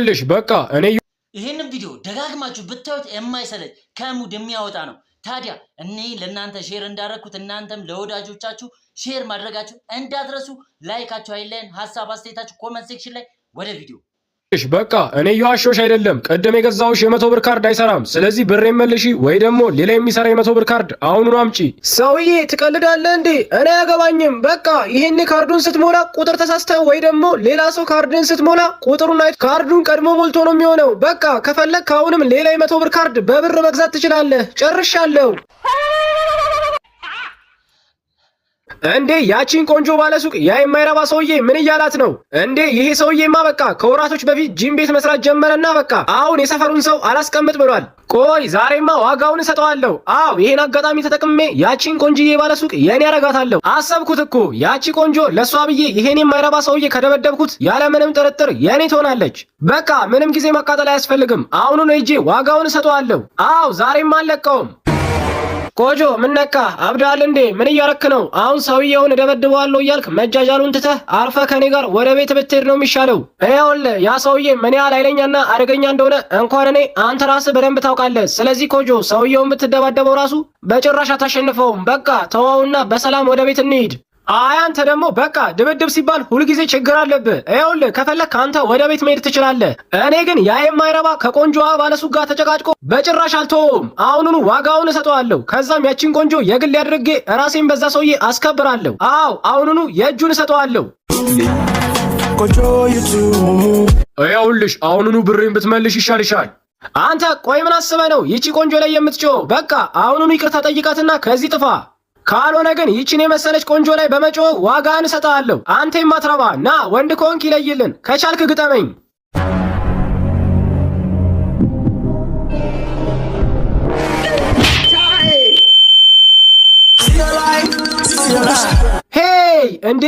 ይኸውልሽ በቃ እኔ ይህንን ቪዲዮ ደጋግማችሁ ብታዩት የማይሰለች ከ mood የሚያወጣ ነው። ታዲያ እኔ ለእናንተ share እንዳረግኩት እናንተም ለወዳጆቻችሁ share ማድረጋችሁ እንዳትረሱ። Like ኣችሁ አይለየን። ሀሳብ አስተያየታችሁ comment section ላይ። ወደ ቪዲዮ። እሺ በቃ እኔ እየዋሸሁሽ አይደለም። ቅድም የገዛሁሽ የ100 ብር ካርድ አይሰራም። ስለዚህ ብሬን መልሺ ወይ ደግሞ ሌላ የሚሰራ የ100 ብር ካርድ አሁኑኑ አምጪ። ሰውዬ ትቀልዳለህ እንዴ? እኔ አያገባኝም። በቃ ይሄን ካርዱን ስትሞላ ቁጥር ተሳስተህ ወይ ደግሞ ሌላ ሰው ካርድን ስትሞላ ቁጥሩን አይቶ ካርዱን ቀድሞ ሞልቶ ነው የሚሆነው። በቃ ከፈለግክ አሁንም ሌላ የ100 ብር ካርድ በብር መግዛት ትችላለህ። ጨርሻለሁ። እንዴ፣ ያቺን ቆንጆ ባለሱቅ ያ የማይረባ ሰውዬ ምን እያላት ነው እንዴ? ይሄ ሰውዬማ በቃ ከወራቶች በፊት ጂም ቤት መስራት ጀመረና በቃ አሁን የሰፈሩን ሰው አላስቀምጥ ብሏል። ቆይ ዛሬማ ዋጋውን እሰጠዋለሁ። አዎ፣ ይሄን አጋጣሚ ተጠቅሜ ያቺን ቆንጆዬ ባለሱቅ የኔ ያረጋታለሁ። አሰብኩት እኮ፣ ያቺ ቆንጆ ለእሷ ብዬ ይሄን የማይረባ ሰውዬ ከደበደብኩት ያለምንም ጥርጥር የኔ ትሆናለች። በቃ ምንም ጊዜ ማቃጠል አያስፈልግም። አሁኑኑ ሄጄ ዋጋውን እሰጠዋለሁ። አዎ፣ ዛሬም አልለቀውም። ቆጆ፣ ምን ነካ? አብዳል እንዴ? ምን እያረክ ነው? አሁን ሰውየውን እደበድበዋለሁ እያልክ መጃጃሉን ትተህ አርፈህ ከኔ ጋር ወደ ቤት ብትሄድ ነው የሚሻለው። ይኸውልህ ያ ሰውዬ ምን ያህል ኃይለኛና አደገኛ እንደሆነ እንኳን እኔ አንተ ራስህ በደንብ ታውቃለህ። ስለዚህ ኮጆ፣ ሰውየውን ብትደባደበው ራሱ በጭራሽ አታሸንፈውም። በቃ ተወውና በሰላም ወደ ቤት እንሂድ። አይ፣ አንተ ደግሞ በቃ ድብድብ ሲባል ሁልጊዜ ችግር አለብህ። ይኸውልህ ከፈለክ አንተ ወደ ቤት መሄድ ትችላለህ። እኔ ግን ያ የማይረባ ከቆንጆዋ ባለሱቅ ጋር ተጨቃጭቆ በጭራሽ አልተወውም። አሁኑኑ ዋጋውን እሰጠዋለሁ። ከዛም ያቺን ቆንጆ የግል አድርጌ ራሴን በዛ ሰውዬ አስከብራለሁ። አዎ፣ አሁኑኑ የእጁን እሰጠዋለሁ። ይኸውልሽ አሁኑኑ ብሬን ብትመልሽ ይሻልሻል። አንተ ቆይ፣ ምን አስበህ ነው ይቺ ቆንጆ ላይ የምትጮኸው? በቃ አሁኑኑ ይቅርታ ጠይቃትና ከዚህ ጥፋ። ካልሆነ ግን ይቺን የመሰለች ቆንጆ ላይ በመጮህ ዋጋህን እሰጥሃለሁ። አንተ የማትረባ፣ ና፣ ወንድ ከሆንክ ይለይልን። ከቻልክ ግጠመኝ። Hey፣ እንዴ!